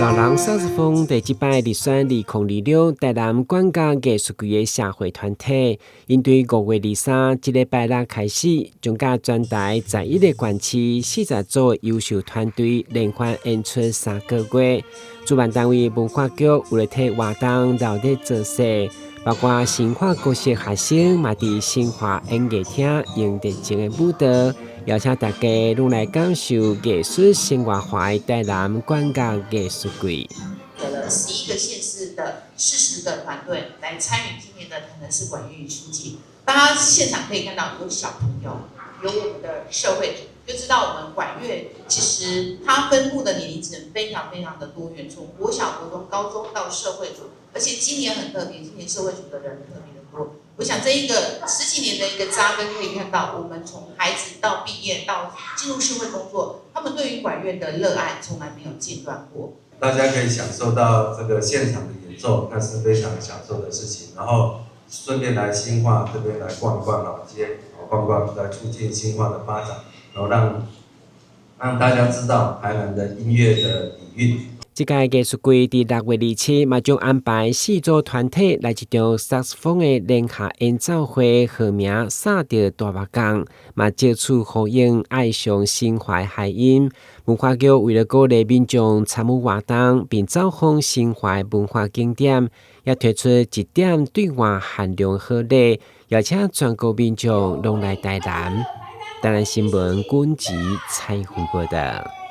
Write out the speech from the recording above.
老人薩克斯風第這擺入選2026台南管樂藝術季的社會團體，𪜶對5月23這禮拜六開始，將佮全台11個縣市40組優秀團隊連番演出3個月。主辦單位文化局為了替活動熱烈造勢，包括新化國小學生嘛佇新化演藝廳用熱情的舞蹈，邀請大家攏來感受藝術生活化的台南管樂藝術季。了11個縣市的40個團隊來參與今年的台南市管樂藝術季。大家現場可以看到有小朋友，有我們的社會組，就知道我們管樂其實它分布的年齡層非常非常的多元，從國小、國中、高中到社會組，而且今年很特別，今年社會組的人特別的多。我想這一個十幾年的一個扎根，可以看到我們從孩子到畢業到進入社會工作，他們對於管樂的熱愛從來沒有間斷過。大家可以享受到這個現場的演奏，那是非常享受的事情。然後順便來新化這邊來逛逛老街，逛逛，來促進新化的發展，然後讓大家知道台南的音樂的底蘊。這屆藝術季佇6月27嘛，將安排四組團體來一場薩克斯風的聯合演奏會，號名《薩著大目港》，嘛藉此呼應愛上新化諧音。文化局為了鼓勵民眾參與活動，並走訪新化文化景點，也推出一點對外限量好禮，邀請全國民眾攏來台南。台南新聞軍籍採訪報道。